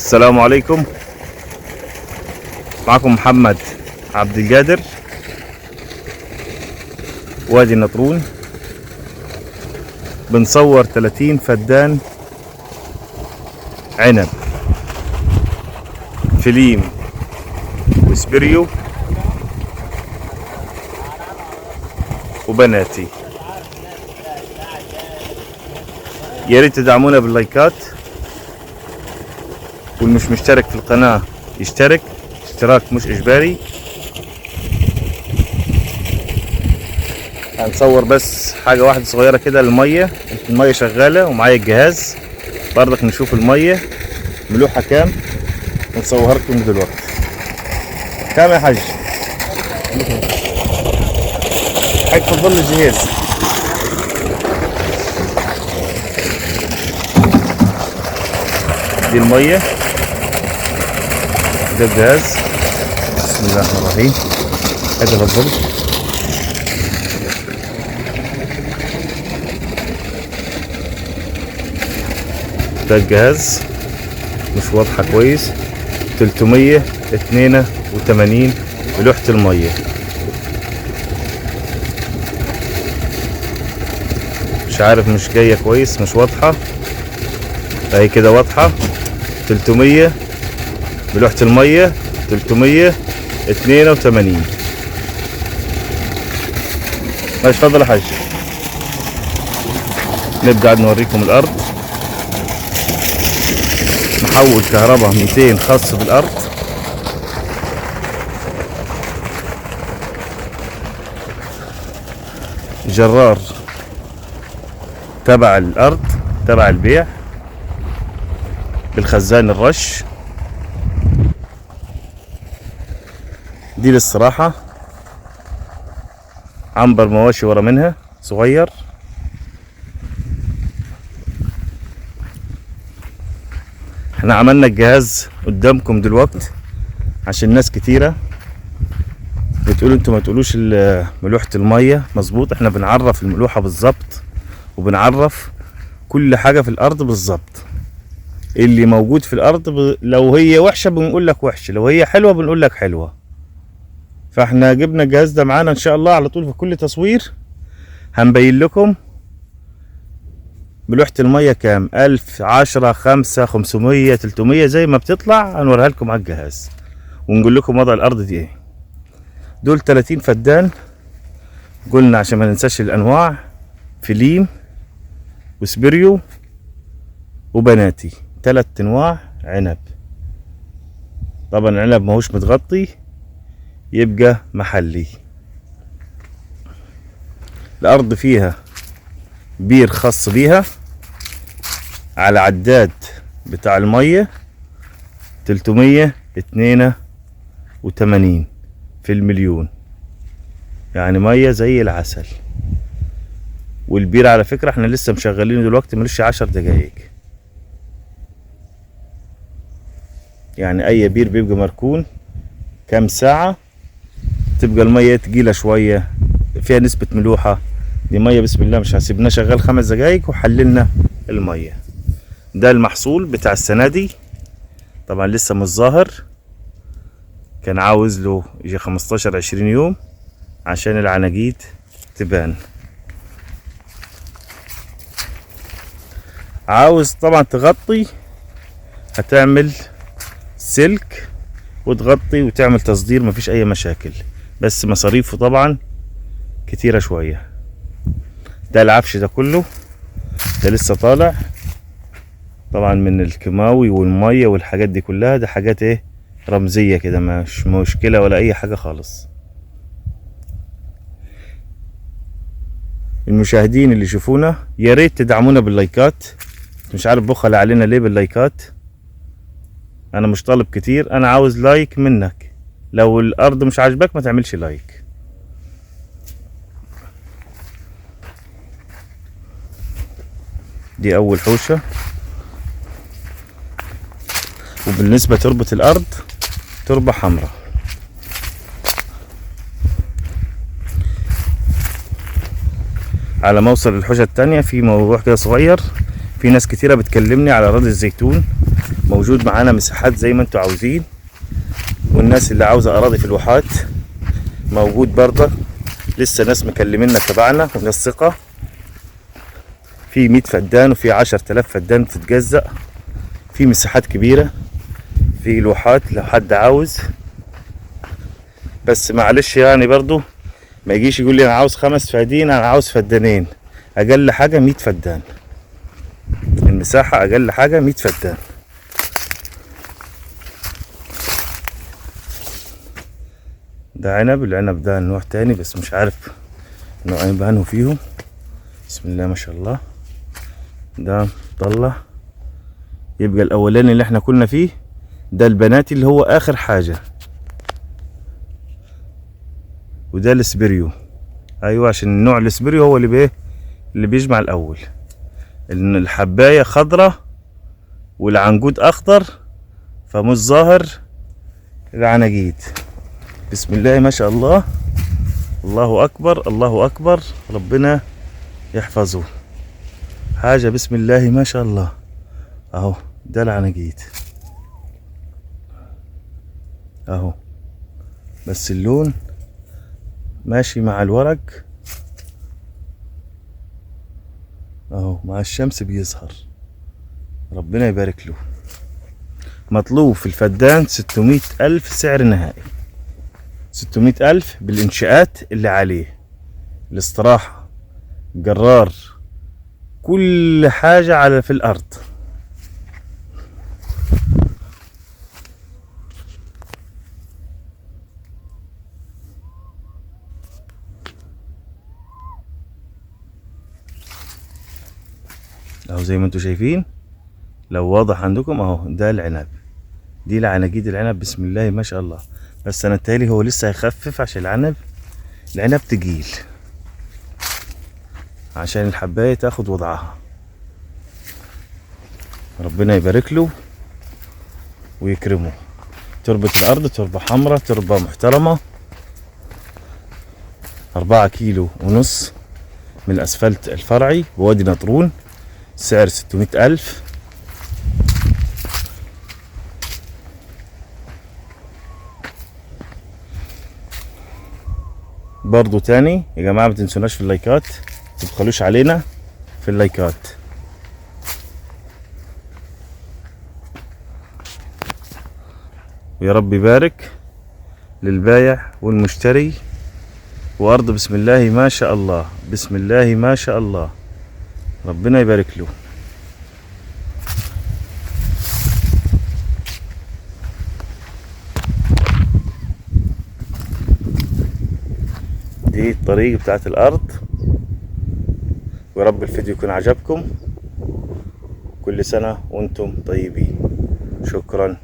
السلام عليكم. معكم محمد عبد القادر، وادي النطرون. بنصور 30 فدان عنب فليم وسبيريو وبناتي. يا ريت تدعمونا باللايكات، واللي مش مشترك في القناة يشترك، اشتراك مش اجباري. هنصور بس حاجة واحدة صغيرة كده، المية شغالة ومعايا الجهاز برضك، نشوف المية ملوحة كام ونصورها لكم دلوقتي. كام يا حاج؟ حاج تفضل الجهاز. دي المية، ده الجهاز. بسم الله الرحمن الرحيم. هذا تفضل. ده الجهاز مش واضحة كويس. 382 بلوحة المية. مش عارف، مش جاية كويس، مش واضحة. اهي كده واضحة. 300 بلوحة المية، 382. ماشي، اتفضل يا حاج. نبدأ نوريكم الأرض. محول كهرباء 200 خاص بالأرض. جرار تبع الأرض، تبع البيع، بالخزان الرش. دي للصراحة عنبر مواشي ورا منها صغير. احنا عملنا الجهاز قدامكم دلوقتي عشان ناس كتيرة بتقولوا انتوا ما تقولوش ملوحة المية مظبوط. احنا بنعرف الملوحة بالظبط، وبنعرف كل حاجة في الارض بالظبط. اللي موجود في الارض لو هي وحشة بنقول لك وحشة، لو هي حلوة بنقول لك حلوة. فاحنا جبنا الجهاز ده معانا ان شاء الله على طول في كل تصوير هنبين لكم ملوحة المية كام، 1000، 10، 5، 500، 300، زي ما بتطلع هنوريها لكم على الجهاز ونقول لكم وضع الارض دي ايه. دول 30 فدان قلنا عشان ما ننساش الانواع، فليم وسبيريو وبناتي، 3 انواع عنب. طبعا العنب ماهوش متغطي يبقى محلي. الارض فيها بير خاص بيها على عداد بتاع المية 382 في المليون، يعني مية زي العسل. والبير على فكرة احنا لسه مشغلينه دلوقتي، ملوش 10 دقايق. يعني اي بير بيبقى مركون كام ساعة تبقى المية تقيلة شوية، فيها نسبة ملوحة. دي مية بسم الله مش هسيبناه شغال 5 دقايق وحللنا المية. ده المحصول بتاع السنة دي، طبعا لسه مش ظاهر، كان عاوز له يجي 15-20 يوم عشان العناجيد تبان. عاوز طبعا تغطي، هتعمل سلك وتغطي وتعمل تصدير، مفيش اي مشاكل، بس مصاريفه طبعا كتيرة شوية. ده العفش ده كله ده لسه طالع طبعا من الكيماوي والمية والحاجات دي كلها. ده حاجات ايه رمزية كده، مش مشكلة ولا اي حاجة خالص. المشاهدين اللي يشوفونا يا ريت تدعمونا باللايكات. مش عارف بخل علينا ليه باللايكات، انا مش طالب كتير، انا عاوز like منك. لو الارض مش عاجبك ما تعملش like. دي اول حوشة. وبالنسبة تربة الارض، تربة حمراء. على موصل الحوشة التانية في موضوع كده صغير، في ناس كتيرة بتكلمني على اراضي الزيتون موجود معانا مساحات زي ما انتوا عاوزين، والناس اللي عاوزة اراضي في الواحات موجود برضه. لسه ناس مكلمينا تبعنا وناس ثقة، في 100 فدان وفي 10,000 فدان تتجزأ، في مساحات كبيرة في الواحات لو حد عاوز. بس معلش يعني برضو ما يجيش يقول لي انا عاوز 5 فدين، انا عاوز فدانين. اقل حاجة 100 فدان، المساحة اقل حاجة 100 فدان. ده عنب، العنب ده نوع تاني بس مش عارف نوعين بانوا فيهم. بسم الله ما شاء الله. ده طلع، يبقى الاولاني اللي احنا كنا فيه ده البناتي اللي هو اخر حاجة، وده الاسبريو. ايوه، عشان النوع الاسبريو هو اللي اللي بيجمع الاول. ان الحباية خضرة والعنقود اخضر، فمش ظاهر العناقيد. بسم الله ما شاء الله، الله اكبر الله اكبر، ربنا يحفظه. حاجة بسم الله ما شاء الله. اهو ده العناقيد اهو، بس اللون ماشي مع الورق اهو، مع الشمس بيظهر. ربنا يبارك له. مطلوب في الفدان 600,000 سعر نهائي، 600,000 بالإنشاءات اللي عليه، الاستراحة، جرار، كل حاجة على في الأرض. اهو زي ما انتم شايفين، لو واضح عندكم اهو ده العنب، دي العناقيد العنب. بسم الله ما شاء الله. بس انا التالي هو لسه هيخفف عشان العنب تقيل، عشان الحباية تاخد وضعها. ربنا يبارك له ويكرمه. تربة الارض تربة حمراء، تربة محترمة، 4.5 كيلو من الاسفلت الفرعي بوادي نطرون، سعر 600,000. برضو تاني يا جماعة ما تنسوناش في اللايكات، متبخلوش علينا في اللايكات. ويا رب يبارك للبايع والمشتري. وأرض بسم الله ما شاء الله، بسم الله ما شاء الله، ربنا يبارك له. دي الطريق بتاعت الأرض. ويا رب الفيديو يكون عجبكم. كل سنة وانتم طيبين. شكرا.